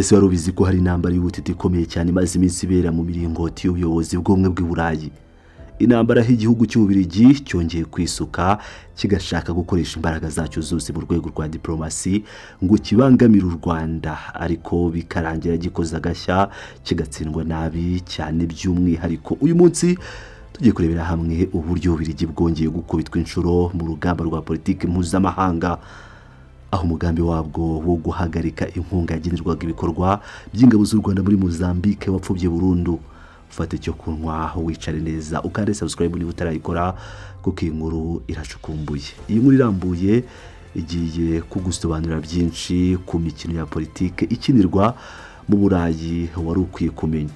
Ese wari ubizi ko hari intambara y'ubutita ikomeye cyane imaze iminsi ibera mu miringoti y'ubuyobozi bw'ubumwe bw'i Burayi? Intambara aho igihugu cy'Ububiligi cyongeye kwisuka, kigashaka gukoresha imbaraga zacyo zose mu rwego rwa diplomasi ngo kibangamire u Rwanda, ariko bikarangira gikoze agashya, kigatsindwa nabi cyane. By'umwihariko uyu munsi tugiye kurebera hamwe uburyo Ububiligi bwongeye gukubitwa inshuro mu rugamba rwa politiki mpuzamahanga, aho umugambi wabwo wo guhagarika inkunga yagenerwaga ibikorwa by'ingabo z'u Rwanda muri Mozambique wapfubye burundu. Ufate icyo kunywa, wicare neza, ukande subscribe niba utarayikora, kuko iyi nkuru iracukumbuye. Iyi nkuru irambuye igiye kugusobanurira byinshi ku mikino ya politiki ikinirwa mu Burayi wari ukwiye kumenya.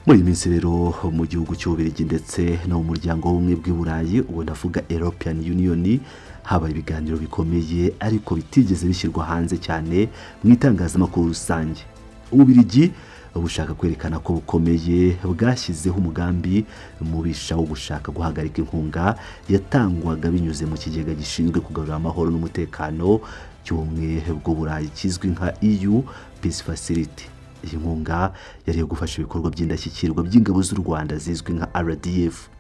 Muri iyi minsi rero, mu gihugu cy'Ububiligi ndetse no mu muryango w'ubumwe bw'i Burayi, ubu ndavuga European Union, habaye ibiganiro bikomeye ariko bitigeze bishyirwa hanze cyane mu itangazamakuru rusange. Ububiligi bushaka kwerekana ko bukomeye, bwashyizeho umugambi mubisha wo gushaka guhagarika inkunga yatangwaga binyuze mu kigega gishinzwe kugarura amahoro n'umutekano cy'ubumwe bw'Uburayi, kizwi nka EU Peace Facility. Iyi nkunga yari iyo gufasha ibikorwa by'indashyikirwa by'ingabo z'u Rwanda zizwi nka RDF,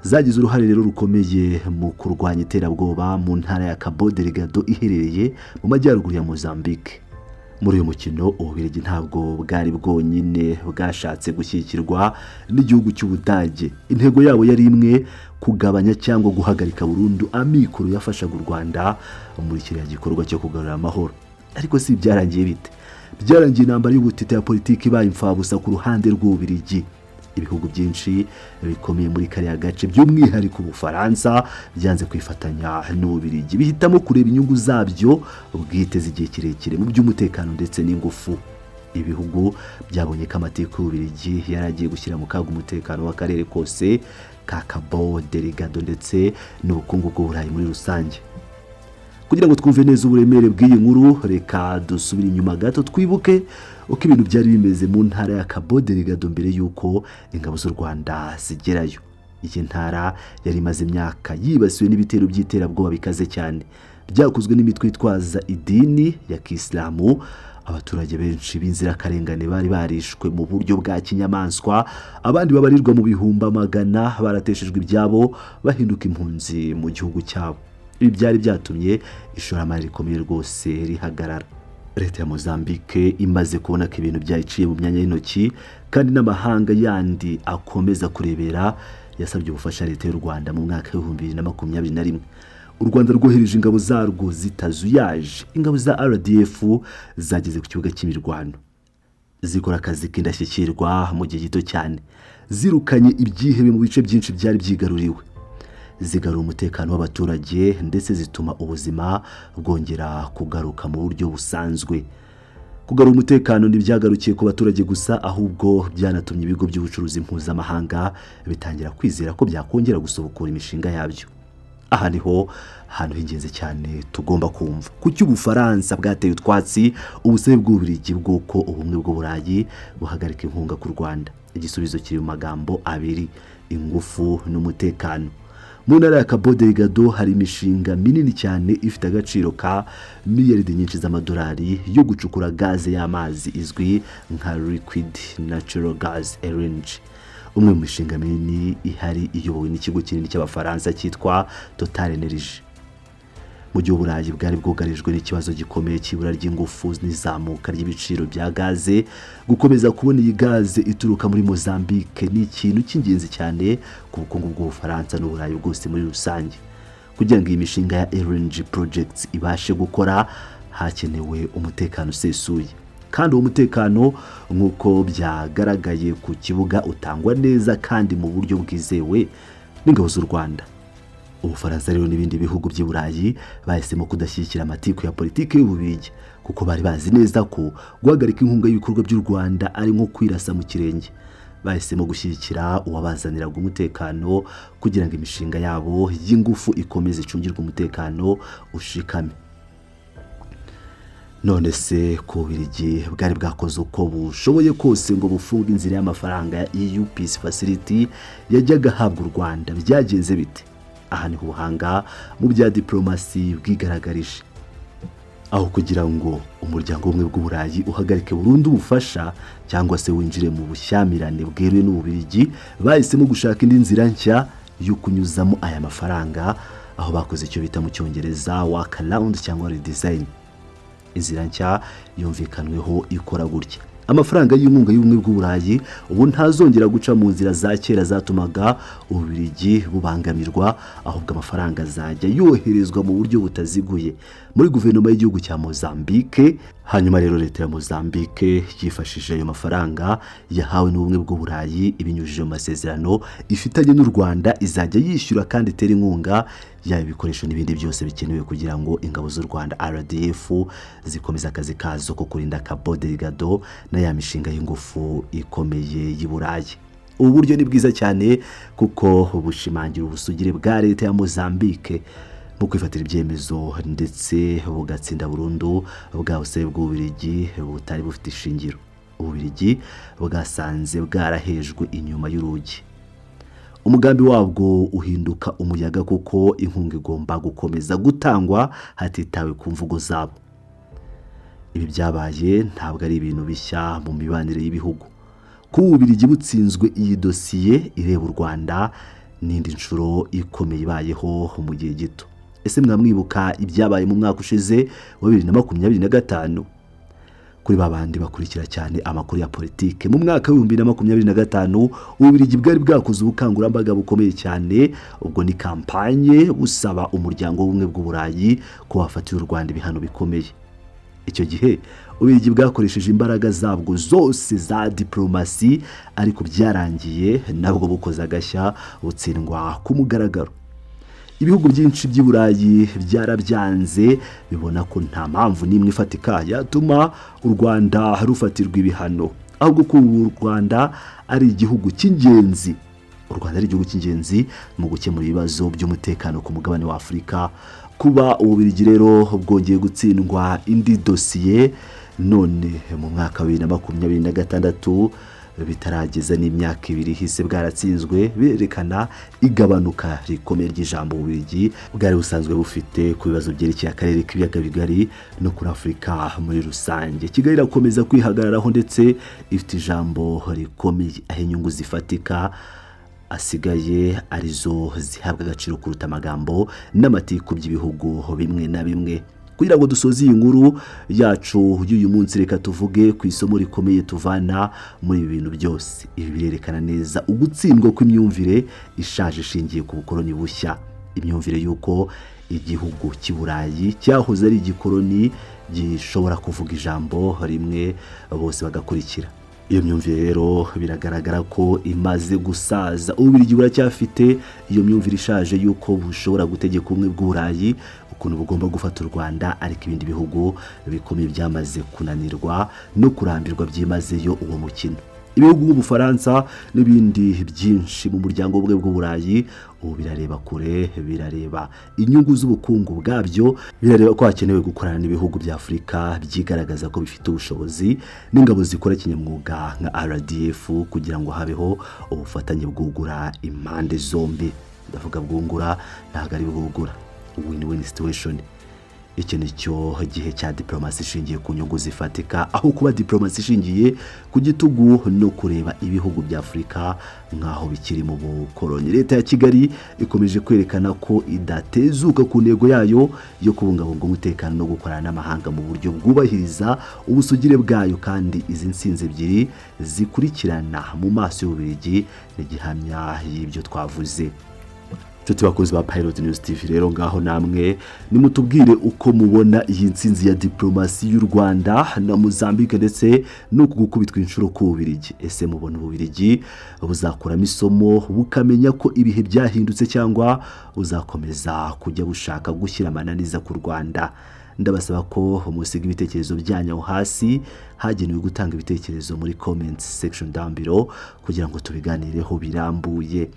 zagize uruhare rero rukomeye mu kurwanya iterabwoba mu ntara ya Cabo Delgado iherereye mu majyaruguru ya Mozambique. Muri uyu mukino, Ububiligi ntabwo bwari bwonyine bwashatse gushyigikirwa n'igihugu cy'Ubudage. Intego yabo yari imwe: kugabanya cyangwa guhagarika burundu amikoro yafashaga u Rwanda muri kiriya gikorwa cyo kugarura amahoro. Ariko si byarangiye bite? Byarangiye intambara y'ubutita ya politiki ibaye imfabusa ku ruhande rw'Ububiligi. Ibihugu byinshi bikomeye muri kariya gace, by'umwihariko Ubufaransa, byanze kwifatanya n'Ububiligi, bihitamo kureba inyungu zabyo bwite z'igihe kirekire mu by'umutekano ndetse n'ingufu. Ibihugu byabonye ko amateka y'Ububiligi yari agiye gushyira mu kaga umutekano w'akarere kose ka Cabo Delgado ndetse n'ubukungu bw'Uburayi muri rusange. Kugira ngo twumve neza uburemere bw'iyi nkuru, reka dusubire inyuma gato, twibuke uko ibintu byari bimeze mu ntara ya Cabo Delgado mbere y'uko ingabo z'u Rwanda zigerayo. Iyi ntara yari imaze imyaka yibasiwe n'ibitero by'iterabwoba bikaze cyane byakozwe n'imitwe itwaza idini ya kisilamu. Abaturage benshi b'inzirakarengane bari barishwe mu buryo bwa kinyamaswa, abandi babarirwa mu bihumbi amagana barateshejwe ibyabo, bahinduka impunzi mu gihugu cyabo. Ibi byari byatumye ishoramari rikomeye rwose rihagarara. Leta ya Mozambique imaze kubona ko ibintu byayiciye mu myanya y'intoki kandi n'amahanga yandi akomeza kurebera, yasabye ubufasha leta y'u Rwanda mu mwaka w'2021. U Rwanda rwohereje ingabo zarwo zitazuyaje. Ingabo za RDF zageze ku kibuga cy'imirwano, zikora akazi k'indashyikirwa mu gihe gito cyane. Zirukanye ibyihebe mu bice byinshi byari byigaruriwe, zigarura umutekano w'abaturage, ndetse zituma ubuzima bwongera kugaruka mu buryo busanzwe. Kugarura umutekano ntibyagarukiye ku baturage gusa, ahubwo byanatumye ibigo by'ubucuruzi mpuzamahanga bitangira kwizera ko byakongera gusubukura imishinga yabyo. Aha niho hantu h'ingenzi cyane tugomba kumva kuki Ubufaransa bwateye utwatsi ubusabe bw'Ububiligi bw'uko ubumwe bw'Uburayi buhagarika inkunga ku Rwanda. Igisubizo kiri mu magambo abiri: ingufu n'umutekano. Mu ntara ya Cabo Delgado hari imishinga minini cyane ifite agaciro ka miliyaridi nyinshi z'amadolari yo gucukura gaze y'amazi izwi nka liquid natural gas, LNG. Umwe mu mishinga minini ihari iyobowe n'ikigo kinini cy'Abafaransa cyitwa Total Energy. Mu gihe Uburayi bwari bwugarijwe n'ikibazo gikomeye cy'ibura ry'ingufu n'izamuka ry'ibiciro bya gaze, gukomeza kubona iyi gaze ituruka muri Mozambique ni ikintu cy'ingenzi cyane ku bukungu bw'Ubufaransa n'Uburayi bwose muri rusange. Kugira ngo iyi mishinga ya LNG projects ibashe gukora, hakenewe umutekano usesuye, kandi uwo mutekano, nk'uko byagaragaye ku kibuga, utangwa neza kandi mu buryo bwizewe n'ingabo z'u Rwanda. Ubufaransa rero n'ibindi bihugu by'i Burayi bahisemo kudashyigikira amatiku ya politiki y'Ububiligi, kuko bari bazi neza ko guhagarika inkunga y'ibikorwa by'u Rwanda ari nko kwirasa mu kirenge. Bahisemo gushyigikira uwabazaniraga umutekano kugira ngo imishinga yabo y'ingufu ikomeze icungirwe umutekano ushikame. None se ku Bubiligi bwari bwakoze uko bushoboye kose ngo bufunge inzira y'amafaranga ya EU Peace Facility yajyaga ahabwa u Rwanda, byagenze bite? Aha niho ubuhanga mu bya diplomasi bwigaragarije. Aho kugira ngo Umuryango w'Ubumwe bw'Uburayi uhagarike burundu ubufasha cyangwa se winjire mu bushyamirane bweruye n'Ububirigi, bahisemo gushaka indi nzira nshya yo kunyuzamo aya mafaranga, aho bakoze icyo bita mu Cyongereza workaround cyangwa redesign. Inzira nshya yumvikanweho ikora gutya: amafaranga y'inkunga y'Ubumwe bw'Uburayi ubu ntazongera guca mu nzira za kera zatumaga Ububirigi bubangamirwa, ahubwo amafaranga azajya yoherezwa mu buryo butaziguye muri guverinoma y'igihugu cya Mozambique. Hanyuma rero leta ya Mozambique yifashishije ayo mafaranga yahawe n'Ubumwe bw'Uburayi, ibinyujije mu masezerano ifitanye n'u Rwanda, izajya yishyura kandi itera inkunga yaba ibikoresho n'ibindi byose bikenewe kugira ngo ingabo z'u Rwanda, RDF, zikomeze akazi kazo ko kurinda Cabo Delgado na ya mishinga y'ingufu ikomeye y'i Burayi. Ubu buryo ni bwiza cyane kuko bushimangira ubusugire bwa leta ya Mozambique mu kwifatira ibyemezo, ndetse bugatsinda burundu bwa busabe bw'Ububirigi butari bufite ishingiro. Ububirigi bwasanze bwarahejwe inyuma y'urugi, umugambi wabwo uhinduka umuyaga, kuko inkunga igomba gukomeza gutangwa hatitawe ku mvugo zabo. Ibi byabaye ntabwo ari ibintu bishya mu mibanire y'ibihugu. Kuba Ububirigi butsinzwe iyi dosiye ireba u Rwanda n'indi nshuro ikomeye ibayeho mu gihe gito. Ese mwamwibuka ibyabaye mu mwaka ushize wa 2025? Kuri ba bandi bakurikira cyane amakuru ya politike, mu mwaka wa 2025 Ububirigi bwari bwakoze ubukangurambaga bukomeye cyane, ubwo ni campagne, busaba Umuryango w'Ubumwe bw'Uburayi ko wafatira u Rwanda ibihano bikomeye. Icyo gihe Ububirigi bwakoresheje imbaraga zabwo zose za diporomasi, ariko byarangiye nabwo bukoze agashya, butsindwa ku mugaragaro. Ibihugu byinshi by'i Burayi byarabyanze, bibona ko nta mpamvu n'imwe ifatika yatuma u Rwanda rufatirwa ibihano, ahubwo ko ubu u Rwanda ari igihugu cy'ingenzi, u Rwanda ari igihugu cy'ingenzi mu gukemura ibibazo by'umutekano ku mugabane wa Afurika. Kuba Ububirigi rero bwongeye gutsindwa indi dosiye none mu mwaka wa 2026, bitarageza n'imyaka 2 ihise bwaratsinzwe, berekana igabanuka rikomeye ry'ijambo Ububirigi bwari busanzwe bufite ku bibazo byerekeye akarere k'Ibiyaga Bigari no kuri Afurika muri rusange. Kigali irakomeza kwihagararaho ndetse ifite ijambo rikomeye, aho inyungu zifatika asigaye arizo zihabwa agaciro kuruta amagambo n'amatiku by'ibihugu bimwe na bimwe. Kugira ngo dusoze iyi nkuru yacu y'uyu munsi, reka tuvuge ku isomo rikomeye tuvana muri ibi bintu byose. Ibi birerekana neza ugutsindwa kw'imyumvire ishaje ishingiye ku bukoloni bushya, imyumvire y'uko igihugu cy'i Burayi cyahoze ari igikoloni gishobora kuvuga ijambo rimwe bose bagakurikira. Iyo myumvire rero biragaragara ko imaze gusaza. Ububirigi buracyafite iyo myumvire ishaje y'uko bushobora gutegeka Ubumwe bw'Uburayi ukuntu bugomba gufata u Rwanda, ariko ibindi bihugu bikomeye byamaze kunanirwa no kurambirwa byimazeyo uwo mukino. Ibihugu nk'Ubufaransa n'ibindi byinshi mu Muryango w'Ubumwe bw'Uburayi ubu birareba kure, birareba inyungu z'ubukungu bwabyo, birareba ko hakenewe gukorana n'ibihugu bya Afurika byigaragaza ko bifite ubushobozi n'ingabo zikora kinyamwuga nka RDF, kugira ngo habeho ubufatanye bwungura impande zombi. Ndavuga bwungura, ntabwo ari bwugura, win-win situation. Iki ni cyo gihe cya diporomasi ishingiye ku nyungu zifatika, aho kuba diporomasi ishingiye ku gitugu no kureba ibihugu bya Afurika nk'aho bikiri mu bukoloni. Leta ya Kigali ikomeje kwerekana ko idatezuka ku ntego yayo yo kubungabunga umutekano no gukorana n'amahanga mu buryo bwubahiriza ubusugire bwayo, kandi izi nsinzi ebyiri zikurikirana mu maso y'Ububirigi ni gihamya y'ibyo twavuze. Inshuti bakunzi ba Pilot News TV rero, ngaho namwe nimutubwire uko mubona iyi nsinzi ya diplomasi y'u Rwanda na Mozambique, ndetse no gukubitwa inshuro k'Ububirigi. Ese mubona Ububirigi buzakuramo isomo bukamenya ko ibihe byahindutse, cyangwa buzakomeza kujya bushaka gushyira amananiza ku Rwanda? Ndabasaba ko musiga ibitekerezo byanyu aho hasi hagenewe gutanga ibitekerezo muri comment section down below, kugira ngo tubiganireho birambuye.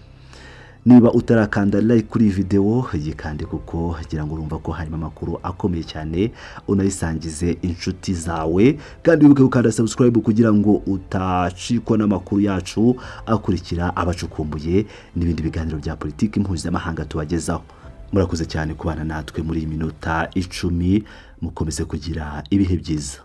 Niba utarakanda like kuri iyi videwo, yikande, kuko ngira ngo urumva ko harimo amakuru akomeye cyane. Unayisangize inshuti zawe, kandi wibuke gukanda subscribe kugira ngo utacikwa n'amakuru yacu akurikira abacukumbuye n'ibindi biganiro bya politiki mpuzamahanga tubagezaho. Murakoze cyane kubana natwe muri iyi minota 10. Mukomeze kugira ibihe byiza.